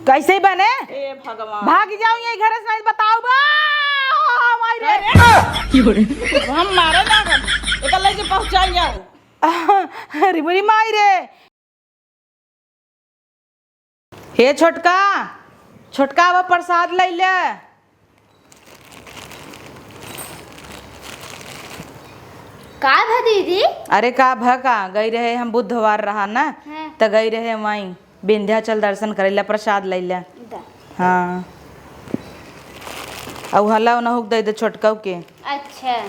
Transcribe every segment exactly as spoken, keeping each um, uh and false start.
कैसे बने? ए भगवान। भाग जाओ यही घर से, नहीं बताओ बा। माई रे। अरे, हम मारे लागल। एकर लइके पहुँचाई जाओ। अरे मोरी माई रे। हे छोटका, छोटका, अब प्रसाद लइ ले। का भा दीदी? अरे का भा का, गई रहे हम बुधवार रहा ना, हाँ। त गई रहे वहीं विंध्याचल दर्शन करे ला, प्रसाद लइ ले। दा। हाँ। अउ हला ओनहु के दइ दे छोटका के। अच्छा।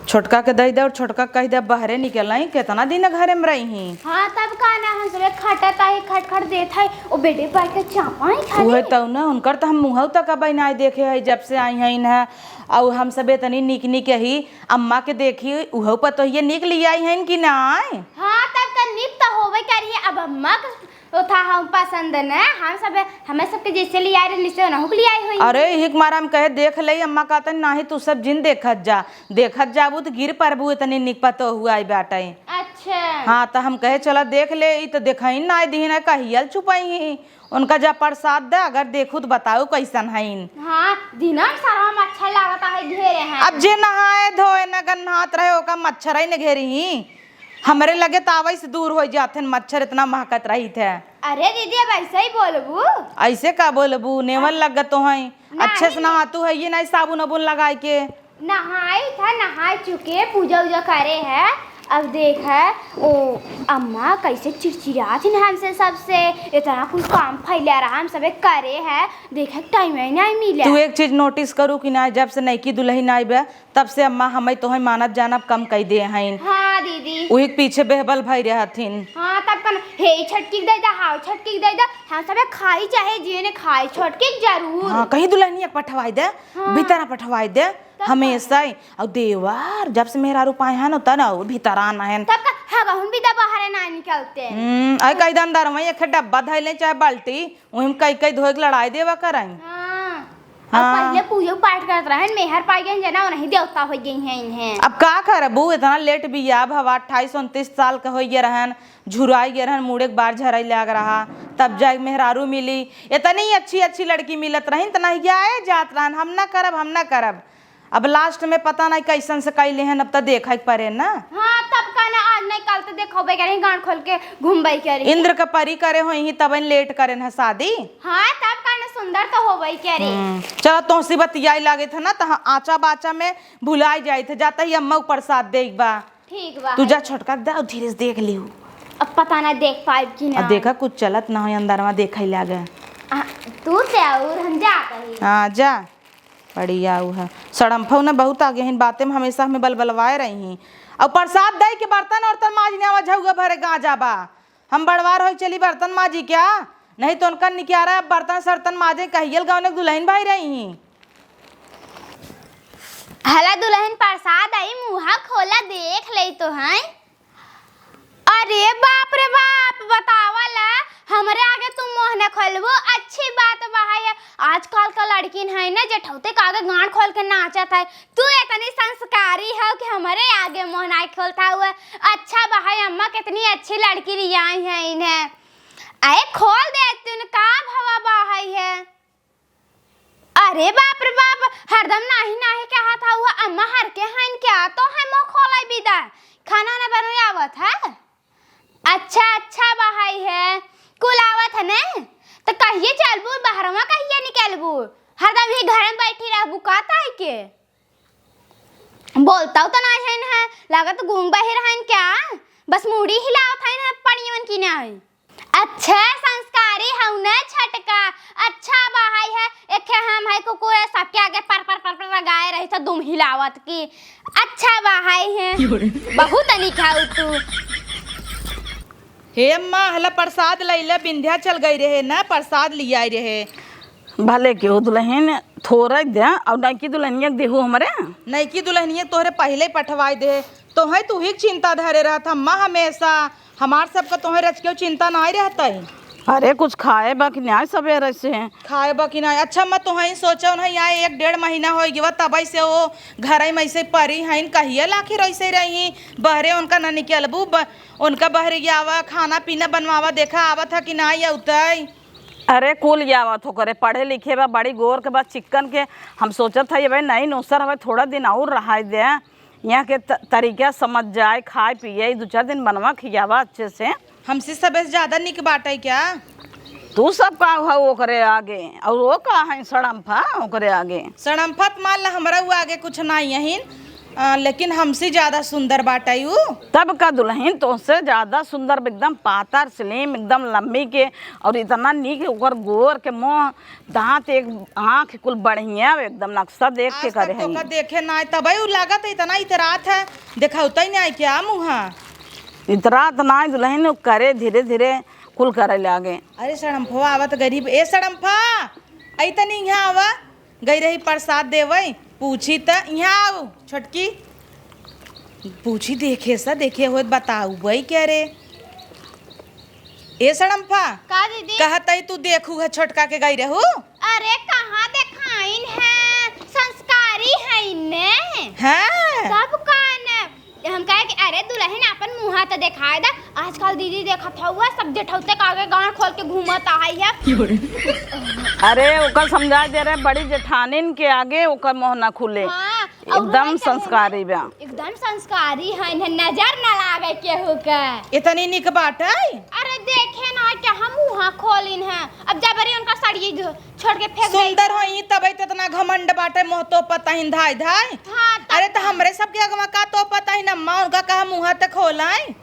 छोटका के दइ दे अउर छोटका कहि दे, बहरे निकल आई, केतना दिन घरे में रही ही। हाँ, तब का ना, हम सबे खटत आई, खट खट देत है, ओ बेडे पर के चापा है खाली। उहे तउ ना, उनकर त हम मुँहउ तक अबइ नाहीं देखे है, जब से आई हैं इन्हें। अउ हम सबे तनी निक निक ही, अम्मा के देखी, उहउ पतोहिए निक लिआई हैं कि नाहीं? हाँ, तब का निक त होबे करी है, अब अम्मा के तो था हम पसंद न, हम सब, हमें सबके जैसे लियाए रहे, निसे ओनहु के लियाई होई। अरे, यही के मारे हम कहे, देख ले, अम्मा कहते, "नाही, तू सब जिन देखत जा, देखत जाबू त गिर परबू, इतनी निक पतोहु आई बाटे।" अच्छा। हाँ, त हम कहे, "चला देख ले, ई त देखइन नाहीं दिहिन है, कहियल छुपइहीं। उनका जा प्रसाद दे, अगर देखू त बताऊ कैसन हइन।" हाँ, दिनन सारा मच्छर लागत है, घेरे हैं। अब जे नहाए धोए न गन्हात रहे, ओका मच्छर ही न घेरी ही। हमरे लगे त आवइ से दूर होइ जात हन, मच्छर इतना महकत रहित है। अरे दीदी, अब ऐसे ही बोलबू? ऐसे का बोलबू? नेवन लग तो हैं। नहीं। अच्छे से नहातू है, ये नहीं साबुन उबुन लगाए के। नहाई था, नहाए चुके, पूजा उजा करे है। अब देख है, ओ अम्मा कैसे चिड़चिड़ात हन हमसे सबसे, इतना कुल काम फैला रहा, हम सबे करे है, देख है, टाइम ही नहीं मिला। तू एक चीज नोटिस करू कि ना, जब से नईकी दुलहिन आई बे, तब से अम्मा हमई तोहई मानब जानब कम कई दे हईन। हाँ दीदी। उही के पीछे बेहबल भई रहथिन। हाँ, तब कन हे ई छटकी के दे दे, हाउ छटकी के दे दे, हम सबे खाई चाहे जिए ने खाई, छटकी के जरूर। हाँ, कहीं दुलहनिया के पठवाई दे, हाँ। भीतर पठवाई दे, तब हमेशा का? ही। अउ देवर, जब से मेहरारू पाए हैं न, त न, वो भीतर आना है। तब का, हगहुन भी दे बाहरे ना निकलते। हम्म, आई कई दन दर में एक डब्बा धइले चाहे बाल्टी, उही में कई कई धोए के लड़ाई देवा करई। हाँ। हाँ। अब पहिले पूजो पाठ करत रहन, मेहर पाई गइन जना, ओनही देवता होइ गई हैं इन्हें। अब का करबू, इतना लेट बियाह भवा, अट्ठाईस उनतीस साल के होइ गए रहन, झुराई गए रहन, मुड़े के बार झराई लाग रहा, तब जाए मेहरारू मिली। इतनी अच्छी अच्छी लड़की मिलत रही, त नहीं आए जात रहन, हम ना करब, हम ना करब। अब लास्ट में पता नहीं कैसन से कैले हन, अब त देखे के परे ना। हाँ, तब का ना, आज नहीं काल त देखबे करी, गांड खोल के घूमबे करी। इंद्र का परी करे होइहीं, तबन लेट करेन है शादी। हाँ, तब का ना, सुंदर त होबे करी। हम्म, चला, तोहसी बतियाई लागे थे ना, त आचा बाचा में भुलाई जाई थे, जाता ही अम्मा ऊपर साथ देख बा। ठीक बा। तू जा छोटका के दे, अउ धीरे से देख लिहू। अब पता ना देख पाइब कि ना। अब देखा कुछ चलत ना हो, अंदरवा देखे लागे। आ, तू से अउर हम जात ही। हाँ, जा। बढ़िया उ है। सड़म्फऊ न बहुत आगे हैं, बातें में हमेशा हमें बलबलवाए रही हैं। अउ प्रसाद दई के बर्तन औरतन माज ने आवा, झउआ भरे गांजा बा। हम बड़वार होई चली बर्तन माजी क्या? नहीं तो उनका निक्यारा बर्तन सर्तन माजे कहियल गाँव ने दुलहिन भई रही हैं। हला दुलहिन प्रसाद आई, मुँहा खोला देख ले तो हैं। अरे बाप रे बाप, बतावा ला, हमरे आगे तू मुँह न खोलबू, अच्छी बात बा है। आजकल का लड़किन है ना, जेठौते के आगे गांड खोल के नाचत है। तू इतनी संस्कारी हो कि हमरे आगे मुँह नाई खोलता हुआ। अच्छा बा है अम्मा, कितनी अच्छी लड़की लियाई है इन्हें। अरे खोल दे तू, का भवा बा है। अरे बाप रे बाप, हरदम नाही नाही कहत हउआ, अम्मा हर के हइन क्या? तो है मुँह खोलाई बिदा, खाना ना बनवे आवत है। अच्छा अच्छा बहाई है, कुल आवत है ने, तो कहिए चलबू बहरवा, कहिए निकलबू? हरदम ही घर में बैठी रहबू का ताई के? बोलताऊ तो नाही हइन है, लागत गूंग बहिर हइन क्या? बस मुड़ी हिलावत हइन है पड़ियवन की नाही। अच्छा संस्कारी हऊ न छटका, अच्छा बहाई है, एखे हम है कुकुर सबके आगे पर पर पर पर लगाए रही तो दुम हिलावत की। अच्छा बहाई है, बहुत अनिक हऊ तू। हे अम्मा, हला प्रसाद लइले, विंध्याचल गई रहे ना, प्रसाद लियाई रहे। भले केहू दुलहिन थोरक दे, अउर नइकी दुलहिनिया के देहू हमरे। नइकी दुलहिनिया तोहरे पहिले पठवाई दे, तोहे तू ही के चिंता धरे रहत अम्मा हमेशा। हमार सबका तोहे रच के चिंता नाई रहत है। अरे, कुछ खाए बा कि नाहीं सबेरे से? खाए बा कि नाहीं? अच्छा, मैं तोहई सोचो नहीं, यहाँ एक डेढ़ महीना होइ गवा, तबई से वो घरई में ऐसे परी हईन, कहिए लाखिर ऐसे रही, बहरे उनका न निकलबू, ब-, उनका बहरे आवा, खाना पीना बनवावा, देखा आवत है कि नाहीं अउतई। अरे, कुल आवत हो करे, पढ़े लिखे बा, बड़ी गोर के बा, चिक्कन के। हम सोचत है, ये भाई नई नौसर हवे, थोड़ा दिन और रहाई दे, यहाँ के त-, तरीका समझ जाए, खाए पिए, दो चार दिन बनवा खियावा अच्छे से। हमसे सबे से ज्यादा निक बाटइ क्या? तू सब का हउ ओकरे आगे, और वो का है सड़म्फा ओकरे आगे? सड़म्फा त मान ला हमरा उ आगे कुछ नाहीं अहिन, अ, लेकिन हमसे ज्यादा सुंदर बाटइ उ। तब का दुलहिन तोहसे ज्यादा सुंदर, एकदम पातर slim, एकदम लम्बी के, और इतना निक ओकर गोर के मुँह, दाँत, एक आँख कुल बढ़िया, एकदम नक्शा देख के आज तक करे है। तोका देखे नाहीं, तबई उ लागत है इतना इतरात है, देखाउतइ नाहीं क्या मुँहा? इतरात नाहीं दुलहिन, उ करे धीरे धीरे कुल करे लागे। अरे सड़म्फवा आवत गरीब, ए सड़म्फा, अइ तनी इहाँ आवा, गई रही प्रसाद देवइ, पूछी त इहाँ आउ छोटकी, पूछी देखे सा, देखे होत बताउबइ क्या रे? ए सड़म्फा, का दीदी? कहत हई तू देखू है छोटका के गई रहू? अरे कहाँ देखाइन है, संस्कारी है इन्ने। हाँ। तब का न, हम कहे कि अरे दुलहिन आपन मुँहा त देखाए दा। आजकल दीदी देखत हउआ सब जेठौते का आगे गाँड़ खोल के घूमत आहइ है। अरे ओकर समझाइ दे रहे, बड़ी जेठानिन के आगे ओकर मुँह न खुले। हाँ, और एकदम है क्या संस्कारी बा। एकदम संस्कारी है, इन्हें नजर न लागे केहू के। इतनी निक बाटइ? अरे देखे ना क्या हम मुँहा खोलिन है, अब जबरी उनका साड़ी छोड़ के फेंक दे। सुंदर होई तबे त इतना घमंड बाटे, मोह तो पता ही धाय धाय। हाँ, तब अरे त हमरे सबके अगवा का तो पता ही न अम्मा, उनका कहा मुँह त खोलाई।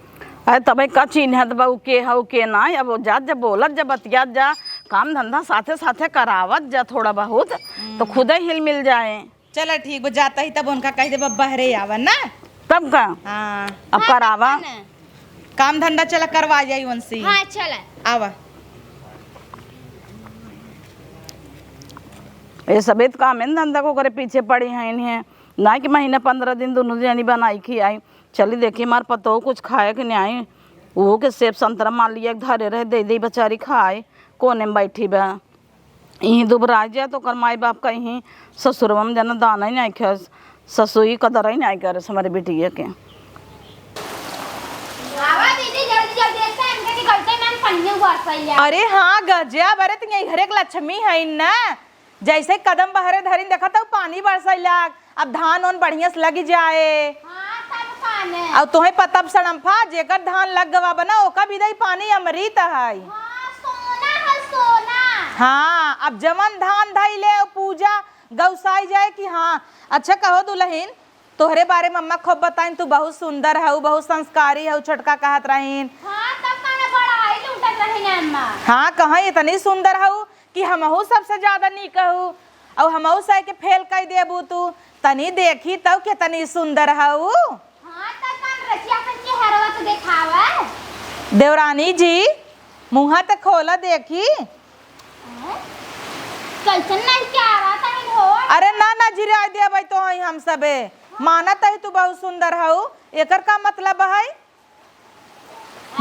अरे तबे का चिन्हत बा उ के हउ के नाहीं, अब वो जात जा बोलत जा बतियात जा, काम धंधा साथे साथे करावत जा थोड़ा बहुत, तो हम्म। खुदे हिल मिल जाए। चला ठीक बा, जाता ही तब उनका कहि देबा बहरे आवा ना। तब का? हाँ। अब हाँ, करावा। तब का ना। काम धंधा चला करवा जाई उनसे। हाँ, चला। आवा। ये सबेत काम है धंधा को करे पीछे पड़ी हैं इन्हें। ना कि महीना पन्द्रह दिन दुनों जनी बनाई खियाई। चली देखी हमार पतोह कुछ खाए कि नाहीं। वो के सेब संतरा मान लिया धरे रहे, दे दे बेचारी खाए। कोने में बैठी बा। इहीं दुबराइ जाए तो ओकर माई बाप कहीं ससुरवा में जना दाना ही नाहीं खाए, ससुई कदर ही नाहीं करे हमरे बिटिया के। आवा दीदी, जल्दी जल्दी से इनके निकलते मन पनिया हुआ सैया। अरे हाँ गजब, अरे तुम यही घर एक लक्ष्मी है ना, जैसे कदम बहरे धरिन देखत हउ पानी बरसै लाग, अब धान ओन बढ़िया से लगी जाए। हाँ, तब का ने। अब तोहे पता बा सड़म्फा, जेकर धान लग गवा बा ना, ओका भी दई पानी अमृत है। हाँ, सोना है, सोना। हाँ, अब जवन धान धइले, उ पूजा गौसाई जाए कि हाँ। अच्छा कहो दुलहिन, तोहरे बारे में अम्मा खूब बताइन, तू बहुत सुंदर हउ, बहुत संस्कारी हउ, छोटका कहत रहिन। हाँ, तब का ने बड़ाई लूटत रहिन अम्मा। हाँ, कहाँ इतनी सुंदर हउ, कि हमहू सबसे ज्यादा नीक हऊ, अउ हमहू सै के फेल कइ देबू तू। तनी देखी तउ केतनी सुंदर हऊ। हाँ, त कम रचिया अपन चेहरवा तो देखावा। देवरानी जी, मुँहा त खोला देखी। हैं? कैसन लड़का आ रहा था हो? अरे ना, ना, जिराय देबै तोहई हम सबे। मानत ही तू बहुत सुंदर हऊ, एकर का मतलब है?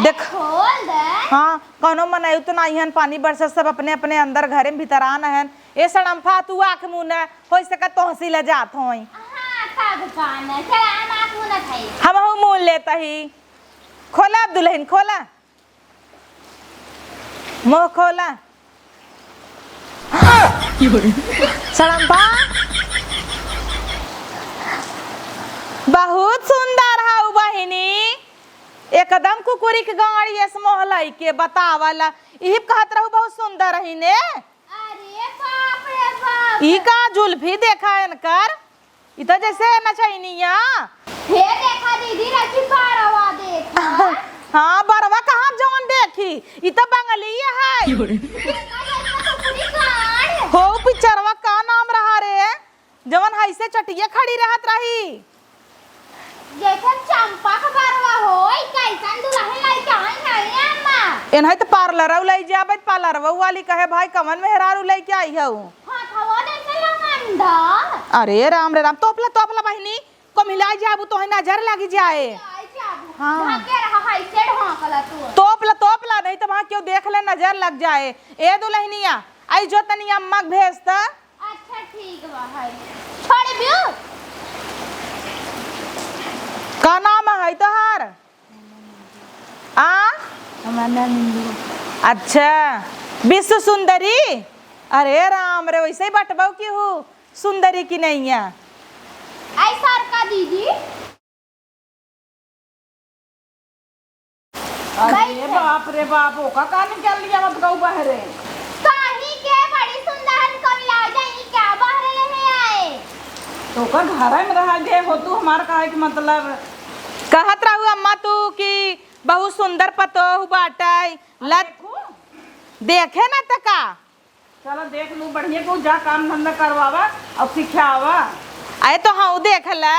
देख। खोल दे। हाँ, कौनो मनई तो नाहीं हन, पानी बरसत सब अपने अपने अंदर घरे में भीतरान हन। ए सड़म्फा, तू आँख मून, होइ सके तोहसी ले जात होई। हाँ, का दुकान है? चला, हम आँख मूनत हई। हमहू मून लेत ही। खोला अब दुलहिन, खोला। मुँह खोला। सड़म्फा, बहुत सुंदर हऊ बहिनी, एकदम कुकुरी के गाड़ी एस मोहलाई के बतावल। इही कहत रहू बहुत सुंदर ही ने। अरे बाप रे बाप। ई का जुल्फी देखा इनकर, ई तो जैसे नचैनिया। हे देखा दीदी, रखी बरवा देखा। हाँ, बरवा कहाँ जवन देखी, ई तो बंगली है। देखा, देखा, कुकुरी कान। हो, पिक्चरवा का नाम रहा रे, जवन हइसे चटिया खड़ी रहत रही? जैसे चंपा के बरवा होई, कैसन दुलहिन लइके आई है अम्मा? एनही तो पार्लरऊ लइ जाबे, पार्लरऊ वाली कहे, "भाई, कवन मेहरारू लइके आई हऊ?" हाँ, थवा जैसे लवंडा। अरे राम रे राम, तोपला, तोपला बहिनी, को मिलाई जाबू, तोहे नजर लागी जाए। आई जाबू। हाँ। ढके रहा है, से ढाँकला तू। तोप ला, तोप ला, नहीं तो वहाँ केहू देख ले, नजर लग जाए। ए दुलहिनिया, आई जो तनी अम्मा के भेज त। अच्छा, ठीक बा, है। छोड़ बियू। का नाम है तोहार? आ? हमार नाम इंदू। अच्छा, विश्व सुंदरी? अरे राम रे, वैसे ही बटबऊ की हूँ, सुंदरी की नहीं है। आई सर का दीदी? अरे बाप रे बाप, ओका का निकाल लिया मत गऊ बहरे। काहे के बड़ी सुंदर हन कविला जाई क्या बहरे लेने आए? तो ओकर घर में रहा दे हो तू, हमार काहे के मतलब? कहत रहू अम्मा तू कि बहुत सुंदर पतोह बाटै। लत देखू। देखे ना त का? चला देख लू, बढ़िया को जा काम धंधा करवावा और सिखावा। अरे तो हाँ देख ला।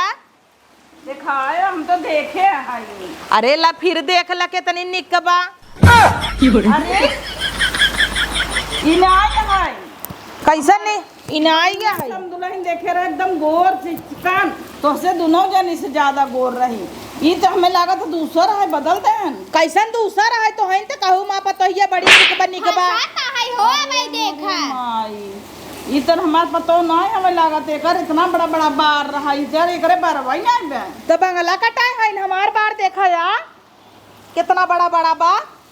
देखाए, हम तो देखे हई। अरे ला फिर देख ला कितनी निक बा। अरे, ई नाई है। कैसन नहीं? ई नाई है। हम दुल्हन देखे रहे एकदम गोर चिकन, तोहसे दुनों जनी से ज्यादा गोर रही। ई तो हमें लागत दूसर है, बदल देन। कैसन दूसर है? तो हइन तो कहू माँ पतोहिया बड़ी निक बा, निक बा। हंसा का है हो भाई, देखा। माई, ई तो हमार पतोह ना है, हमें लागत एकर इतना बड़ा बड़ा बार रहा, ई जर एकरे बरवा ही नहीं बे। तो बंगला कटाए है, हमार बार देखा जा, कितना बड़ा बड़ा बा।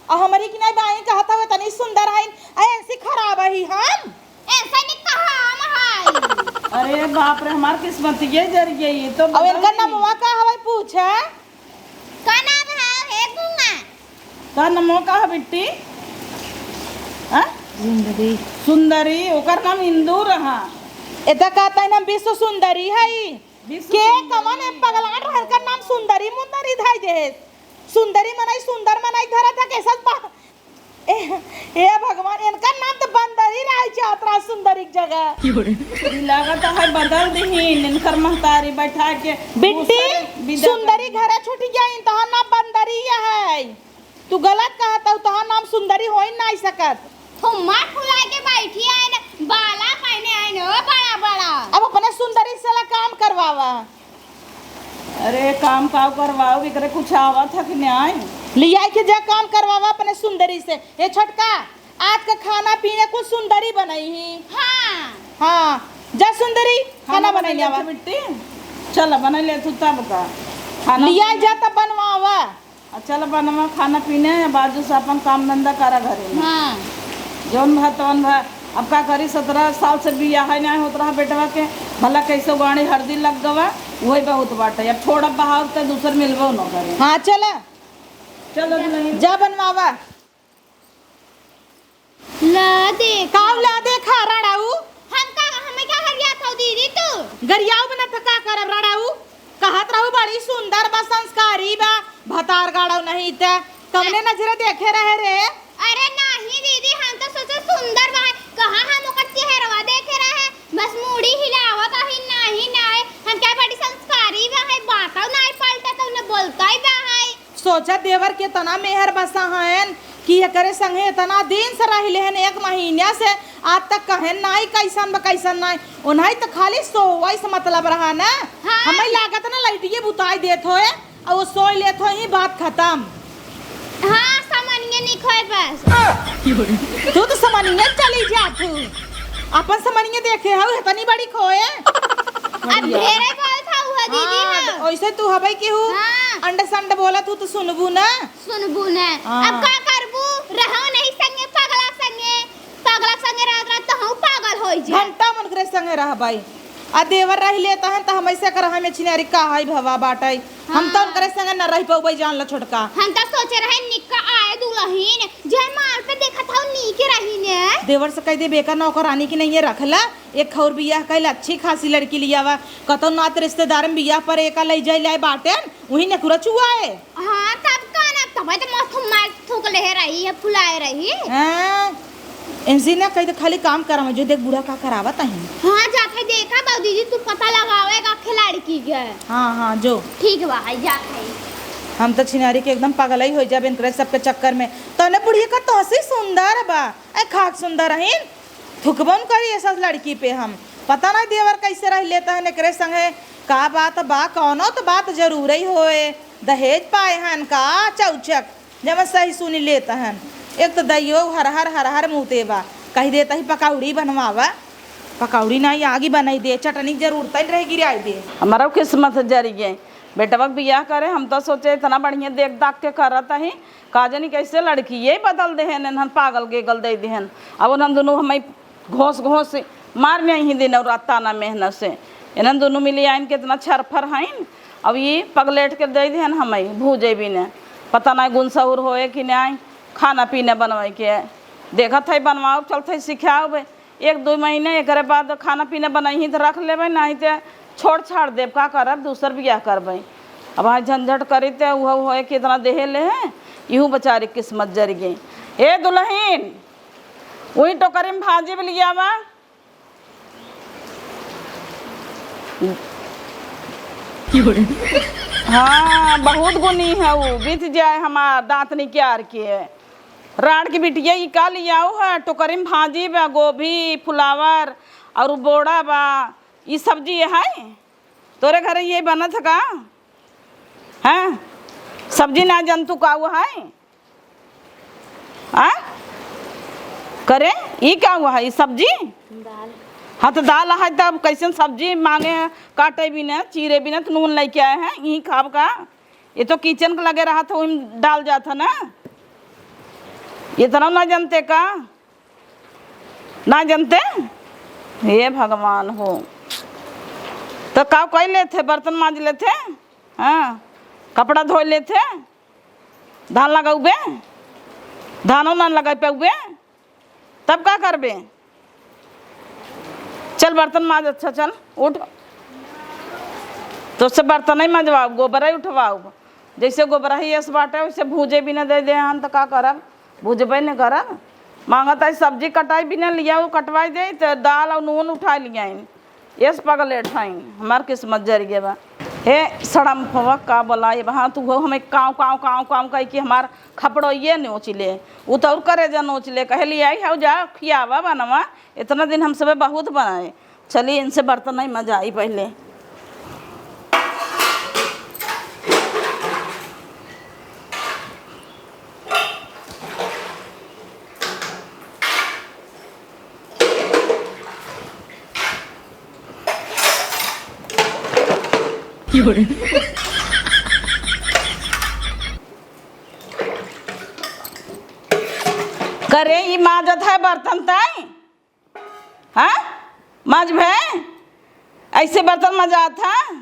और हमारी की नहीं बाई कहत हवे तनी सुंदर है, ऐसी खराब है हम। ऐसा नहीं कहा हम है। अरे बाप रे, हमार किस्मत ये जर गई, ये तो अब बदल इनका गई। नमवा का हवे पूछे? का नाम है? हे गुंगा। का नमो का है बिट्टी? हाँ? सुंदरी। सुंदरी, ओकर नाम इंदू रहा। एता कहता है नाम विश्व सुंदरी है। विश्व के सुंदरी। कवन है पगलाट रहन का नाम सुंदरी मुंदरी धाई दे। सुंदरी मनई सुंदर मनई धरत है कैसा पा-, ए, ए भगवान, इनका नाम तो बंदरी रहे चाहत रहा सुंदरी की जगह। ई लागत है बदल दीहिन, इनकर महतारी बैठा के बिट्टी, दूसरे विदा कर सुंदरी दी। घरे छूट गई, तोहार नाम बंदरी है। तू गलत कहत हऊ, तोहार नाम सुंदरी हो ही नाई सकत। हुम्मा फुला के बैठी आइन, बाला पहने आइन हो बड़ा बड़ा। अब अपने सुंदरी से ला काम करवावा। अरे काम काव करवाओ, एकरे कुछ आवत है कि नाई? लियाई के जा काम करवावा अपने सुंदरी से। ए छोटका, आज का खाना पीना कुछ सुंदरी बनई ही। हाँ। हाँ, जा सुंदरी, खाना खाना बनई बनई ले आवा। लेत बिट्टी, चल बनई ले तू तब का। खाना लियाई जा तब बनवावा। आ चल बनवा खाना पीने, बाजू से अपन काम धंधा करा घरे में। हाँ। जौन भा तौन भा, अब का करी, सतरह साल से बियाह है नाई होत रहा बेटवा के, भला कैसे गाड़ी हरदी लग गवा, वही बहुत बाटे। अब छोड़, अब बहाव ते दूसर मिलबो न करे। हाँ चला। चल अब नहीं। जा बनवावा। ला देख। काव ला देखा रड़ाऊ? हम का, हमें क्या गरियात हऊ दीदी तू? गरियाऊ बना त का करब रड़ाऊ? कहत रहू बड़ी सुंदर बा, संस्कारी बा, भतार गाड़ो नहीं त कवने नजरे देखे रहे रे? अरे नाही दीदी, हम तो सोचे सुंदर बा, कहाँ हम ओकर चेहरवा देखे रहे, बस मूड़ी हिलावत रही, नाही नाही, हम क्या बड़ी संस्कारी बा है, बातौ नाही पलटत, उन्हें बोलतै बा है। सोचा देवर के तना मेहर बसा हन कि एकरे संगे इतना दिन से रह लेहन, एक महीना से आज तक कहन नाई कैसन बा कैसन नाई। उन्हें तो खाली सोवै से मतलब रहा ना। हाँ। हमें लागत ना लइटिये बुताई देत होए और वो सोई लेत होए ही बात खत्म। हाँ, समनिया निक होए बस। तू तो समनिया चली जा तू। अपन समनिया देखे हऊ इतनी बड़ी खोए। अब ढेरे बोलत हऊ दीदी हाँ, हम। वैसे तू हबै केहू हाँ। अंड संड बोलत हऊ तो सुनबू ना। सुनबू ना। हाँ। अब का करबू? रहो नहीं संगे पगला संगे। पगला संगे रहत रहत तो हम पागल होई जा। घंटा मन करे संगे रहबै। आ देवर रह लेत हन त हम ऐसे कर हमें छिनारी का है भवा बाटै। हम तो हाँ। उनकरे संगे न रह पउबै जान ला छोटका। हम तो सोचे रहे निक आए दुलहिन, जयमाल पे देखत हऊ नीक रही ने। देवर से कह दे बेका नौकरानी की नहीं है रख ला। एक खौर बियाह कइल अच्छी खासी लड़की लियावा, कतौ नात रिश्तेदार में बियाह पर एका लइ जाए लाए बाटेन, उही नेकुरा चुआए। हाँ, तब का ना, तबै तो मस्त मार थूक ले रही है, फुलाए रही। हाँ, इनसे ना कही तो खाली काम करावे, जो देख बूढ़ा का करावत है। हाँ, जात है देखा, बाऊ दीदी, तू पता लगावेगा खिलाड़ी की के। हाँ, हाँ, जो। ठीक बा, है, जात है। हम तो छिनारी के एकदम पागल ही हो जाबे इनकरे सबके चक्कर में। तने बुढ़िया का तोहसे सुंदर बा, ऐ खाक सुंदर हईन। थुकबो न करी ऐसा लड़की पे हम। पता नहीं देवर कैसे रह लेता है एकरे संगे। का बात बा, कौनो तो बात जरूर ही होए। दहेज पाए हन का चौचक, जब सही सुनी लेत हन। एक तो दइयो हर हर हर हर मुते बा, कहि देत ही पकौड़ी बनवावा, पकौड़ी नाहीं आगी बनाई दे, चटनी के जरूरत ही रह गिराई दे। हमारा किस्मत जरि गए, बेटवा के बियाह करे, हम तो सोचे इतना बढ़िया देख दाख के करत ही, का जानी कैसे लड़की ये बदल देहेन, इन्हन पागल गेगल दे देहेन। अब उन्हन दुनू हमें घोंस घोंस मार में ही दिन और रात ताना मेहनत से। इन्हन दुनू मिली आइन के इतना छरफर हइन, अब ये पगलेट के दे देहेन हमें भूजे भी ने। पता नहीं गुनसहुर होए कि नहीं, खाना पीना बनवाए के। देखत है बनवाओ, चलत है सिखाओ बे। एक दो महीने एकरे बाद खाना पीना बनइही त रख लेबै, नाहीं त छोड़ छाड़ देब, का करब, दूसर बियाह करबै। अब हाँ झंझट करी त उहो होए कि इतना देहे ले है, इहू बेचारी किस्मत जरि गई। ए दुलहिन, वही टोकरी में भाजी भी लियावा। हाँ, बहुत गुनी है उ, बीत जाए हमार दांत निकाल के। राड़ के बिटिया, ई का लियाऊ है? टोकरी में भाजी बा, गोभी, फुलावर और बोड़ा बा। ई सब्जी है? तोरे घरे ये बनत है का? हैं? सब्जी ना जन तू का हुआ है? आ? करे, ई का हुआ है? ई सब्जी? दाल। हाँ, तो दाल है, तब कैसन सब्जी मांगे हैं? काटे भी ना, चीरे भी ना, तो नून लेके आए हैं, ई खाब का? ये तो किचन के लगे रहा था, वही में डाल जाता ना। ये तरह ना जनते का? ना जनते? हे भगवान हो, तो का कइ लेते? बर्तन मांज लेते, हाँ, कपड़ा धोइ लेते, धान लगउबे, धानो ना लगइ पउबे, तब का करबे? चल बर्तन माज, अच्छा चल उठ। तो उससे बर्तन नहीं मजवाउब, गोबर ही उठवाउब। जैसे गोबर ही एस बाटे, वैसे भूजे भी न दे दे हन, तो का करब? भूजबे न करब। मांगत है सब्जी कटाई भी न लिया, वो कटवाई दे, तो दाल और नून उठाई लिया। एस पगलेट हईं, हमार किस्मत जरि गे बा। हे सड़म्फवा का बोलाई बा, हाँ, तू हो हमें काव, काव, काव, काव कहि के हमार खपड़ोइये नोच ले। उ तो और करेजा नोच ले, कहे, "ले आई हौ जा, खियावा बनवा, इतना दिन हम सबे बहुत बनाए।" चली, इनसे बर्तन नहीं मजा आई पहले। करे, ई माजत है बर्तन तय? हाँ? माज भे? ऐसे बर्तन मजात है?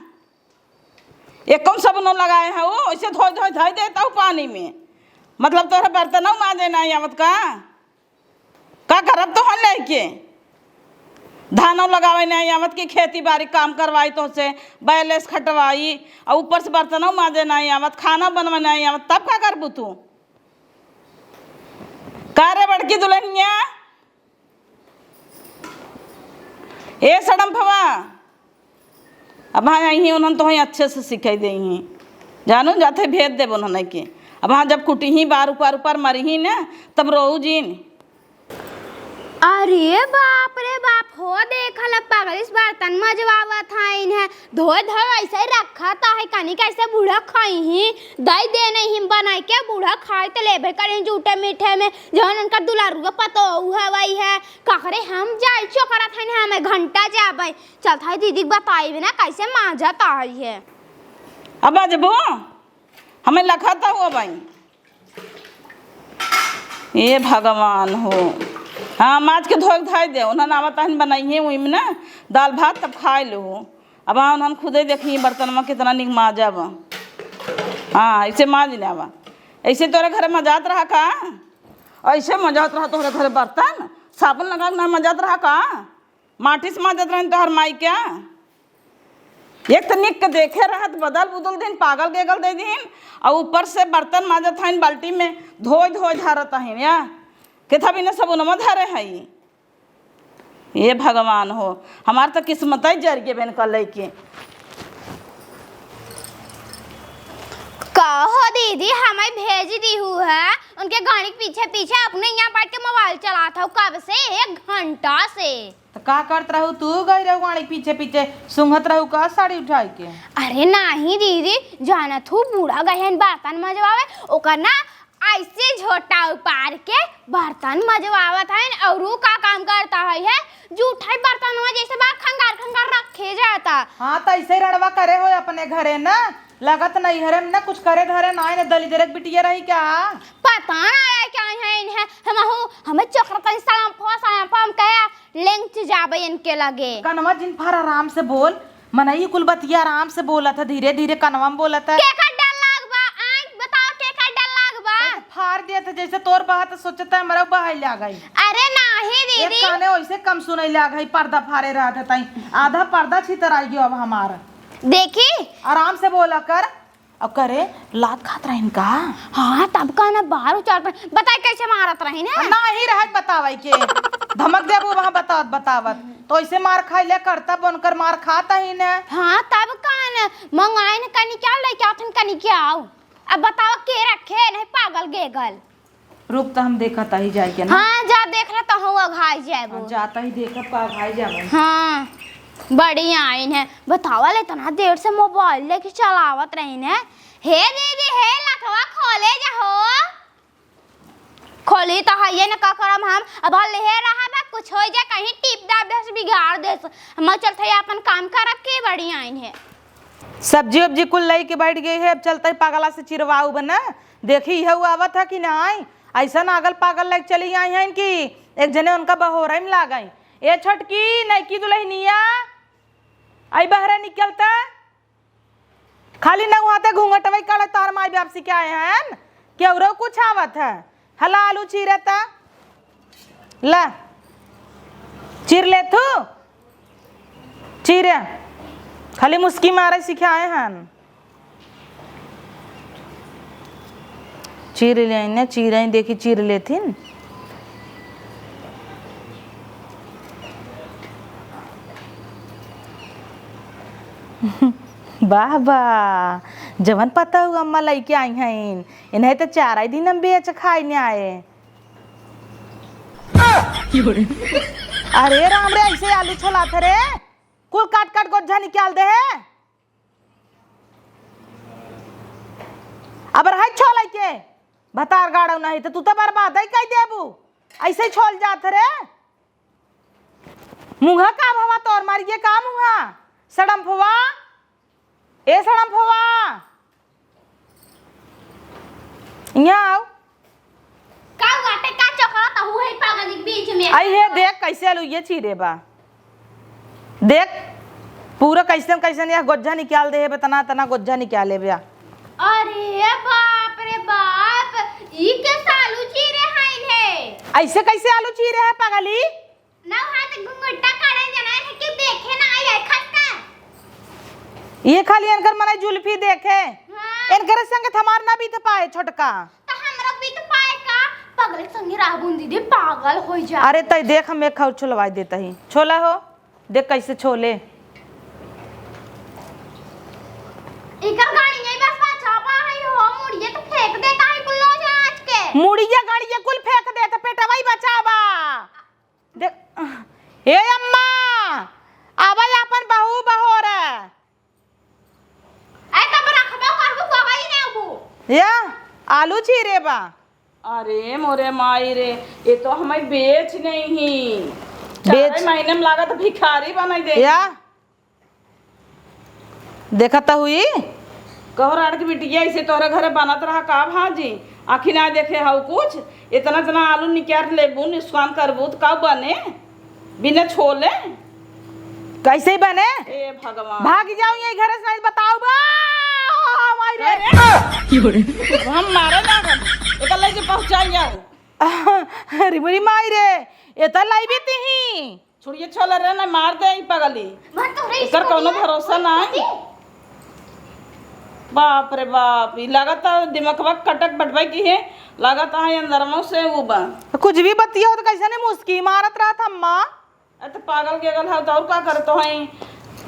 ये कौन साबुन लगाए है वो? ऐसे धोए, धोए, धोए देता हूँ पानी में। मतलब तोहरा बर्तनौ माजे नाहीं आवत का? का करब तोहन लेके? धानौ लगावे नाहीं आवत कि खेती बारी काम करवाई तोहसे, बैलेंस खटवाई, और ऊपर से बर्तनौ माजे नाहीं आवत, खाना बनवे नाहीं आवत, तब का करबू तू? का रे बड़की दुल्हनिया? ए सड़म्फवा, अब हाँ आई ही, उन्हन तोहई अच्छे से सिखाई देई ही। जानू जाते भेज देब उन्हन के। अब हाँ जब कुटी ही बार ऊपर ऊपर मरी ही ना, तब रोऊ जीन। अरे बाप रे बाप, हो देखल पगलिस बर्तन मजवावत हईन है, धोए धोए ऐसे ही रखा ता है, कनी कैसे बूढ़ा खाई ही, दई दे नहीं बनाई के बूढ़ा खाए तो लेबे करें जूठे मीठे में, जौन उनका दुलारू का पतोहू हवई है, ककरे हम जाई चोकरा थाइन हमें घंटा जाबे, चल थाई दीदी के बताई ना कैसे मांजत आई है। अब बजबो, हमें लखत हो भाई। ए भगवान हो। हाँ, माज के धोए के धाई दे, उन्हन आवत हन बनाइए, उइम ना दाल भात तब खाए लो। अब हाँ, उन्हन खुदे देखी बर्तन में कितना निक माजा बा। हाँ, ऐसे माज ले आवा। ऐसे तोरे घरे मजात रहा का? ऐसे मजात रहा तोहरे घरे बर्तन? साबुन लगा के ना मजात रहा का? माटी से माजत रहन तोहर माई क्या? एक त निक के देखे रहत, बदल बुदल दिन, पागल गेगल दे दिन, और ऊपर से बर्तन माजत हइन बाल्टी में, धोए धोए धरत हइन या? केथा बिना सबुनमा धरे हई? ये भगवान हो, हमार त किस्मत ही जर गे बेन का लइके। का ओहो दीदी, हमें भेज दीहू है, उनके गाड़ी के पीछे पीछे अपने यहाँ बैठ के मोबाइल चलात हूँ कब से, एक घंटा से। तो का करत रहू तू, गई रहू गाड़ी के पीछे पीछे, सूंघत रहू का साड़ी उठाई के? अरे नाही दीदी, जानत हूँ बूढ़ा गए हैं बर्तन मजवावे, ओकर ना ऐसे झोटा उपार के बर्तन मजवावत है, और ऊ का काम करता है, है जूठा ही बर्तन में जैसे बा खंगार खंगार रखे जाता। हाँ, तो ऐसे ही रड़वा करे हो अपने घरे ना, लगत नैहरे में ना कुछ करे धरे ना, इन्हें दलिद्दर के बिटिया रही क्या? पता ना आया क्या है इन्हें, हम हूँ, हमें चक्र तनी सलाम फो, सलाम फो, हम कहे लेंच जाबे इनके लगे। कनवा जिन फार आराम से बोल, मनई कुल बतिया आराम से बोलत है, धीरे धीरे कनवा में बोलत है। केकर डर लाग बा? आँय, बताओ, केकर डर लाग बा? तो फार देत है, जैसे तोर बहत सोचत है, हमरा बहाई लाग गई। अरे नाही एक दीदी। काने वैसे कम सुनई लाग है, पर्दा फारे रहत है, ताई आधा पर्दा छितराई गयो अब हमार। देखी। आराम से बोला कर। अब करे, लात खात रहिन का? हाँ, तब का ना, बाहर उचार पर बताई कैसे मारत रहिन है? ना ही रहत बतावे के। धमक देबू वहाँ बतावत बतावत। तो ऐसे मार खाई ले करता, बनकर मार खात ही न। हाँ, तब का ना, मंगाइन कनी क्या लेके आथिन कनी क्या आओ। अब बताओ के रखे, नहीं पागल गेगल। रुक, त हम देखत ही जाए के ना। हाँ, जा देख ले, तहूँ अघाई जाबू। हाँ, जाता ही देखब का अघाई जाबू। हाँ, बड़ी आइन है। बतावा ले, इतना देर से मोबाइल लेके चलावत रहिन है। हे दीदी, हे लखवा खोले जा हो। खोली तो हइये न, का करम हम। अब हल हे रहा बा, कुछ हो जाए, कहीं टीप दाब दे से बिगाड़ दे से। हम चलते ही अपन काम करब के बड़ी आइन है। सब्जी उब्जी कुल लई के बैठ गई है, अब चलते ही पागला से चिरवाऊ बना। देखी, इहउ आवत है कि नाहीं? अइसन आगल पागल लइके चली आई हैं कि एक जने उनका बहोरइ में लागइ। ए छोटकी, नइकी दुलहिनिया, अइ बहरे निकल त। खाली नउ हाथे घूंघटवइ काढ़े तोहर माई बाप सिखाए हैं कि औरो कुछ आवत है? हला आलू चीरे त। ला, चीर लेथू। चीरे, खाली मुस्की मारे सिखाए हन। चीर लेने, चीरे, देखी, चीर लेथिन। वाह, वाह, जवन पतऊ अम्मा लइके आई हइन, इन्हें त चार ही दिन हम बेच खाइ न्याए। अरे राम रे, अइसे आलू छोलात रे, कुल काट काट गोज्झा निकाल दे है। अब रहे छोलइ के, भतार गाड़ो नहीं त तू त बर्बादइ कइ देबू। अइसे छोल जात रे। मुँहा का भवा तोर मारिये का मुँहा? सड़म्फवा, ए सड़म्फवा, इहाँ आउ। का बाटे, का चकरा तहू है पागल के बीच में? आई हे देख कइसे आलू ये चीरे बा। देख पूरा कइसन कइसन यह गोज्झा निकाल दे हे बे, तना तना गोज्झा निकाले बे। अरे बाप रे बाप, ई के आलू चीरे हइन है? अइसे कइसे आलू चीरे है पगली? नौ हाथ घुंघटा करे जना है कि देखे ना आई है खसका। ये खाली इनकर मने जुल्फी देखे। हाँ। इनकर संगे त हमार ना बीत पाए छोटका। त हमरा बीत पाए का? पगले संगे रहबुन दीदी, पागल होइ जा। अरे तई देख, हम एक खाउर छोलवाइ देत ही। छोला हो, देख कइसे छोले। एकर गाड़ी नहीं बस बचावा है हो, मुड़िए त फेंक देता है कुल नौजवान आज के। मुड़िया गाड़िया कुल फेंक देत, पेटवइ बचावा। देख, ए अम्मा, आवा आपन बहू बहोर। ए, तब रखबो करबू, कबई ना अबू। या, आलू चीरे बा। अरे मोरे माई रे, ये तो हमें बेच नहीं ही। बेच। चार महीने में लागत भिखारी बनाई दे। या। देखत हुई। कहो राड़ के बिटिया, ऐसे तोहरे घरे बनत रहा का भाजी? आखिर ना देखे हऊ कुछ? इतना इतना आलू निकाल लेबू, नुकसान करबू, त का बने? बिना छोले? कैसे बने? ए भगवान। भाग जाओ यही घरे से, नहीं बताओ बा। माई रे। अरे। हम मारे लागल। एकर ले जे पहुंचाई जाओ। अरे मोरी माई रे, ये तो लाई भी तिही। छुड़िए छोले रे, ना मार दे ई पगली। मैं तोहरे एकर कौनो भरोसा ना है। बाप रे बाप, ई लागत है दिमकवा कटक बटवाई की है, लागत है अंदरवा से वो बा। कुछ भी बतिया हो तो कैसे नहीं मुस्की मारत रहत अम्मा। अरे तो पागल गेगल है तो और का करत है?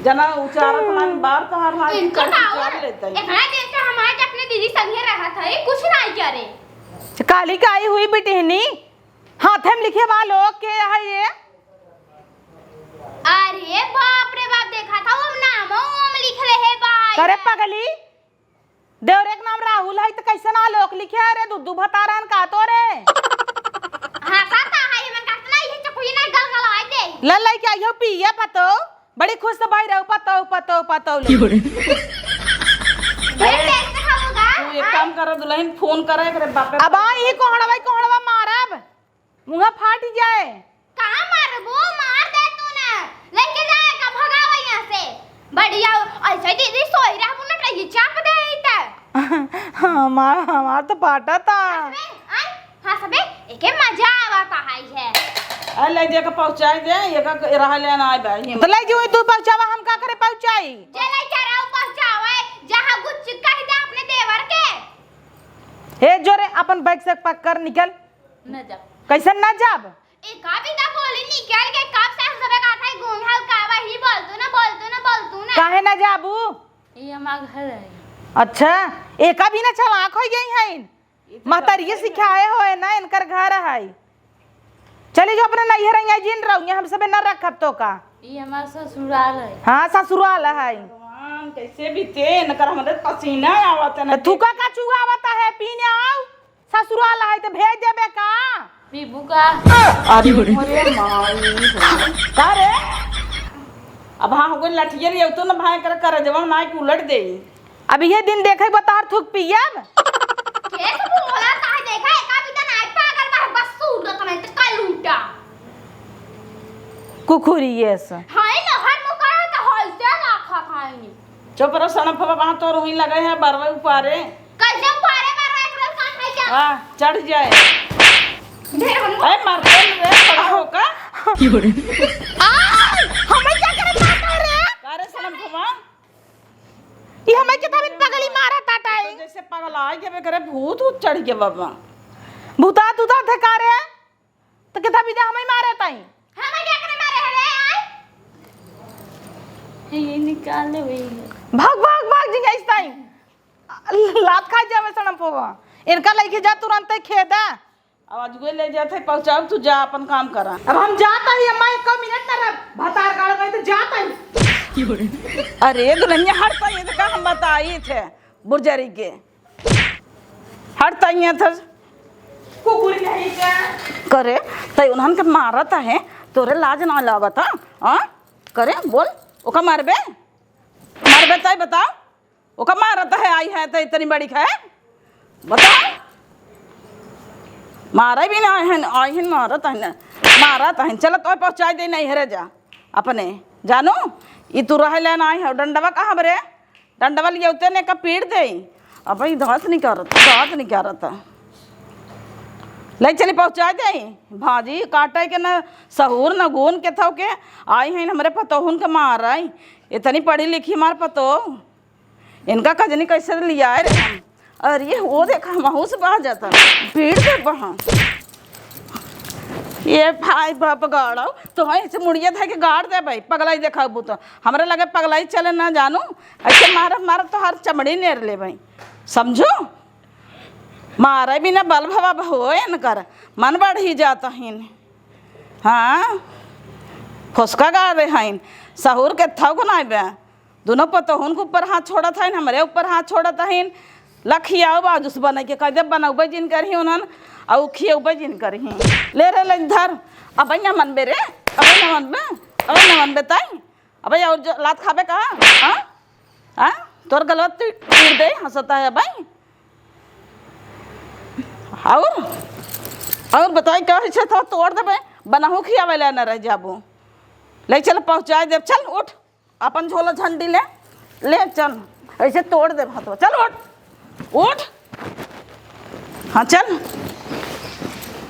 जना उचारत हन बार तोहार हाथ इनका कर का उचार हुआ? लेते हैं। इतना दिन से हमारे अपने दीदी संगे रहत है, कुछ नहीं करे। काली का आई हुई बिटिहनी, हाथे में लिखे बा लोग के है ये। अरे बाप रे बाप, देखा था वो नाम, वो नाम लिख रहे बा। करे पगली, देवरे के नाम राहुल है त कैसन आलोक लिखे है रे? दुद्दू भतारन का तो रे। हाँ, साता है, मन कहत ना, ये चकुई ना गल गल आए दे। ले, ले के आइयो पिए पतो। बड़ी खुश से भाई रहो, पतो, पतो, पतो ले। क्यों रे? ये टेस्ट खाओगा? तू एक काम कर, दुल्हन फोन करे, एकरे बापे अब आ, ई कोहड़वा, ई कोहड़वा मारब। मुँह फाट जाए। कहाँ मारबो? मार दे तू ना। लेके जाए का भगावा यहाँ से। बढ़िया, ऐसे दीदी सोई रहबो ना, तो ये चाप दे ही त। हमार, हमार तो फाटा था। हंसबे, आय, हंसबे, एके मजा आवता है, है। अरे ले दे के पहुँचाई दे, ये का रहा लेना आए बा, ये तो ले जो तू पहुँचावा, हम का करे पहुँचाई? जे ले चराऊ पहुँचावे, जहाँ कुछ कह दे अपने देवर के। हे जो रे, अपन बैग से पकड़ निकल। न जाब। कैसे न जाब? एका भी ना बोली, निकल के कब से हम सबे कहा था, घूम हल का वही बोल तू ना, बोल तू ना, बोल तू ना। काहे न जाबू? ये हमार घर है। अच्छा, एका भी ना चलाक हो गई है। ये तो महतरिये सब सिखाए होए ना, इनकर घर है। चली जो अपने नैहर यहाँ जिन रहो, यहाँ हम सबे न रखब तो का। ये हमार ससुराल है। हाँ, ससुराल है। भगवान, कैसे बीते, इनकर हमरे पसीना आवत है ना। तो थूका का चुआवत है, पीने आओ। ससुराल है तो भेज देबे का? पीबू का? अरे मोरे माई हो। का रे? अब हाँ हो गई लठिया रे, तो ना भाई कर, कर जवान माई के उलट दे। अब ये दिन देखे बतार थूक पियब। केस बोला ता है, देखा है का बिता नाई पागल बा, बस सूरत नहीं तो कल उल्टा। कुकुरी ये स। हाय ना हर मुका तो होइसे ना खा खाइनी। चुप रहो, सड़फवा, वहाँ तोर हुई लगे है, बरवे उपारे। कैसे उपारे बरवे, एकरा काम है क्या? हाँ, चढ़ जाए। ढेर हम अरे, मर गए रे, खड़ा हो का? आ, हमें क्या करे, क्या कर रहे हैं? का रे, सड़फवा? ये हमें कितना भी पगली मारा ताटा है। तो जैसे पगला है, के करे, भूत, भूत चढ़ गया बाबा। भूता, तू तो धिकारे। तो कितना बिदा हमें मारे ताई? हमें क्या करे मारे है रे, आय? ये निकाल ले वही। भाग, भाग, भाग, जिंगा इस ताई। लात खा जावे सड़फवा। इनका लेके जा तुरंत खेदा। अब आज गोई ले जाते पहुँचाओ, तू जा अपन काम करा। अब हम जाता ही अम्मा, एक मिनट ना रह, भतार गाड़ गई तो जाता ही। अरे दुल्हनिया हट तो ये तो का हम बताई थे बुरजरी के। हट तइया थस। कुकुर नहीं का? करे, तई उन्हन के मारत है, तोरे लाज ना लागत है? हाँ? करे, बोल, ओका मारबे? मारबे तई बताओ, ओका मारत है, आई है तई इतनी बड़ी है? बताओ। मारे भी ना है, आई है मारत है ना, मारत है। चल तो पहुँचाई दे नहीं हरे जा अपने, जानू, ई तू रह लेना आई है, डंडवा कहाँ बरे? डंडवा लियौते ने का पीट देई। अब ई दाँत निकारत, दाँत निकारत। ले चली पहुँचाइ देई। भाजी काटे के न सहूर न गुन के थव के आई हैं हमरे पतोहुन के मार आई। इतनी पढ़ी लिखी मार पतोह। इनका कजनी कैसे लियाए रे हम। अरे वो देखा महूस बह जाता। पीट दे बहा। ये भाई बाप गाड़ो, तो है इसे मुड़िया धै के गाड़ दे भाई, पगलाई देखाबू तो। हमरा लगे पगलाई चले ना जानू, ऐसे मारत मारत तो हर चमड़ी नेर ले भाई, समझो? मारे बिना बल भवा हो इनकर, मन बढ़ी जात हिन। हाँ, फुसका गाड़े हइन, सहूर के थौक नाई बे। दुनो पतोहुन के ऊपर हाथ छोड़त हइन, हमरे ऊपर हाथ छोड़त हइन। ला खियाओ बाजुस बने के, कह दे बनौबे जिन करही उन्हन, अउ खियौबे जिन करही। ले रे, ले धर। अबे ना मनबे रे, अबे ना मनबे, अबे ना मनबे ताई। अबे और जो लात खाबे का? हाँ? हाँ? तोर गलवा तू टूट दे, हंसता है भाई। और? और बताई का इच्छा था तोड़ देबे, बनहु खियावे ला न रह जाबो। ले चल पहुँचाइ देब, चल उठ। अपन झोला झंडी ले, ले चल, ऐसे तोड़ दे हाथवा। चल उठ, उठ, हाँ चल।